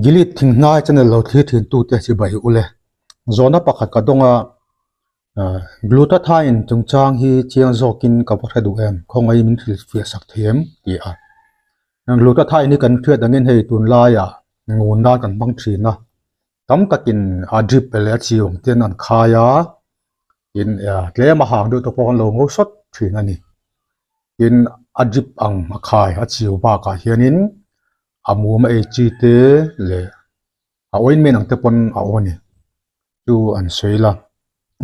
Gilead thinghnai channel lo thlir thin tute chibai ule. Zawhna pakhat ka dawng a, Glutathione chungchang hi chiang zawkin ka va hre duh em? Khawngaih min hrilhfiah sak thei em? ti a. Glutathione hi kan hriat angin hei tunlaiah ngun nan kan hmang thin a, tam takin a drip leh a chi awm ten an khai a, tin tlem a hang deuh te pawh an lo ngo sawt thin a ni. Tin a drip ang a khai a chiu bakah hianin a mum a ei chi te leh a ointment ang te pawn a awm a ni chu an sawi la.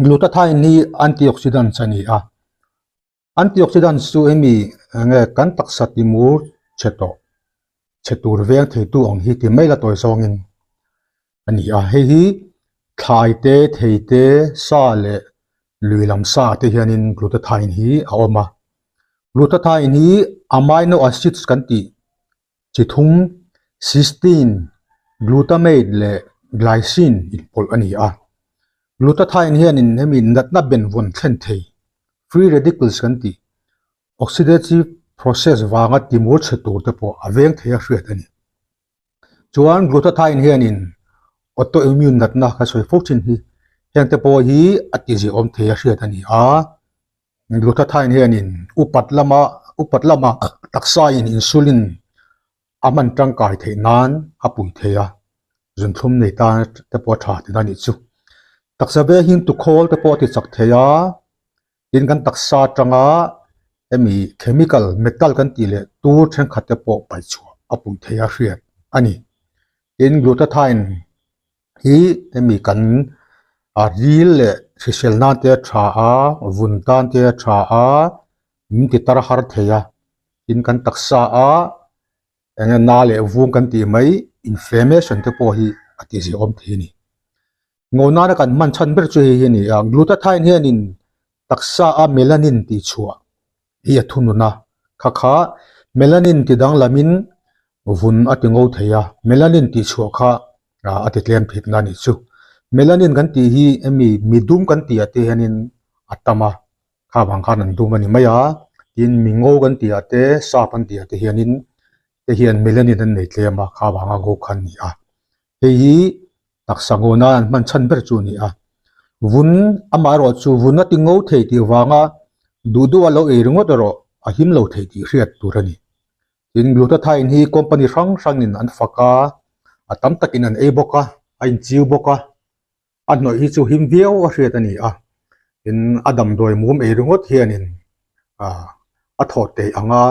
Glutathione hi antioxidants a ni a, antioxidants chu hemi enge kan taksa timur chhe tawh chhe tur veng theitu ang hi ti mai la tawi zawngin a ni a, hei hi thlai te thei te sa leh lui lam sa te hianin glutathione hi a awm a, glutathione hi amino acids kan tih chi thum cysteine, glutamate leh glycine inpawlh a ni a, glutathione hianin hemi natna benvawn thlen thei free radicals kan tih oxidative process vanga timur chhe tur te pawh a veng thei a hriat a ni. Chuan glutathione hianin autoimmune natna ka sawi fo thin hi heng te pawh hi a tiziahawm thei a hriat a ni a. Glutathione hianin upat lama upat lama taksain insulin a hman tangkai theih nan a pui thei a, zunthlum nei tan te pawh a tha tihna a nih chu. Taksa ve hi tukhawl te pawh a ti chak thei a, tin kan taksa atanga hemi chemical metal kan tih leh tur thenkhat te pawh paih chhuah a pui thei a hriat a ni. Tin glutathione hi hemi kan a ril leh hrisel nan te a tha a, vun tan te a tha a, min ti tar har thei a, tin kan taksa a eng nge na leh vung kan tih mai inflammation te pawh hi a ti ziahawm thei a ni. Ngo nana kan hman chhan ber chu hei hi a ni a, glutathione hianin taksa a melanin tih chhuah hi a thunun a, kha kha melanin ti danglamin vun a ti ngo thei a, melanin tih chhuah kha a ti tlem thei tihna a nih chu. Melanin kan tih hi hemi midum kan tih ah te hianin a tam a, kha vang khan an dum a ni mai a, tin mi ngo kan tih ah te sap an tih ah te hianin te hian melanin an nei tlem a, kha vanga ngo kha an ni a. Hei hi taksa ngo nan an hman chhan ber chu a ni a, vun amaherawh chu vun a ti ngo thei tih vanga duh duh a lo ei ringawt erawh a him lo thei tih hriat tur a ni. Tin glutathione hi company hrang hrangin an fak a, a tam takin an ei bawk a, a inchiu bawk a, a hnawih hi chu him viau a hriat a ni a, tin a damdawi mum ei ringawt hianin ah a thawh theih anga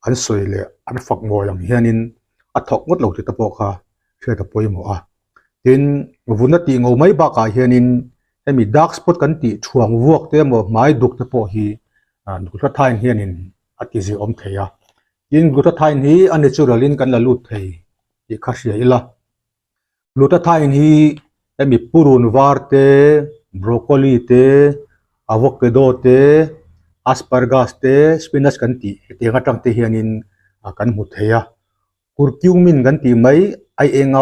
an sawi leh an fak mawi ang hianin a thawk ngawt lo tih te pawh kha hriat a pawimawh a, tin vun a tih ngo mai bakah hianin hemi dark spot kan tih thuang vuak te emaw hmai duk te pawh hi ah glutathione hianin a ti ziahawm thei a, tin glutathione hi a natural in kan la lut thei tih kha hria ila. Glutathione hi hemi purun var te, broccoli te, avocado te, asparagus te, spinach kan tih hetiang atang te hianin kan hmu thei a. Curcumin kan tih mai ai enga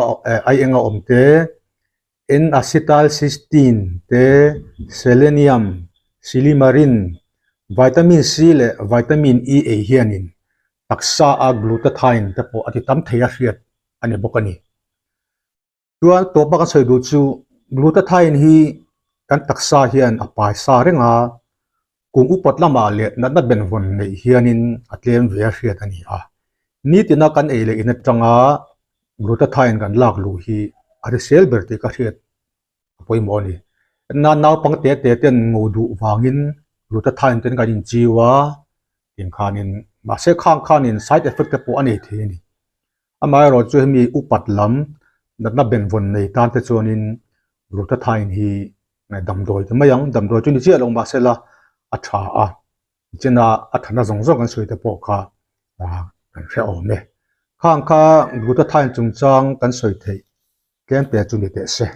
ai enga awm te, N-acetylcysteine te, selenium, silymarin, vitamin C leh vitamin E ei hianin taksa a glutathione te pawh a ti tam thei a hriat a ni bawk a ni. Chuan tawpa kan sawi duh chu glutathione hi kan taksa hian a pai sa reng a, kum upat lamah leh natna benvawn neih hianin a tlem ve a hriat a ni a. Nitina kan ei leh in atanga glutathione kan lak luh hi a hrisel ber tih ka hriat a pawimawh a ni. Na naupang te te ten ngo duh vangin glutathione ten kan inchiu a, tin khanin mahse khang khanin side effect te pawh a nei thei a ni. Amaherawh chu hemi upat lam natna benvawn nei tan te chuanin glutathione hi damdawi ti mai ang, damdawi chu ni chiah lo mahsela a tha a, nichina a thana zawng zawng kan sawi te pawh kha kan hre awm e. Khang kha glutathione chungchang kan sawi theih tlem te chu ni teh se.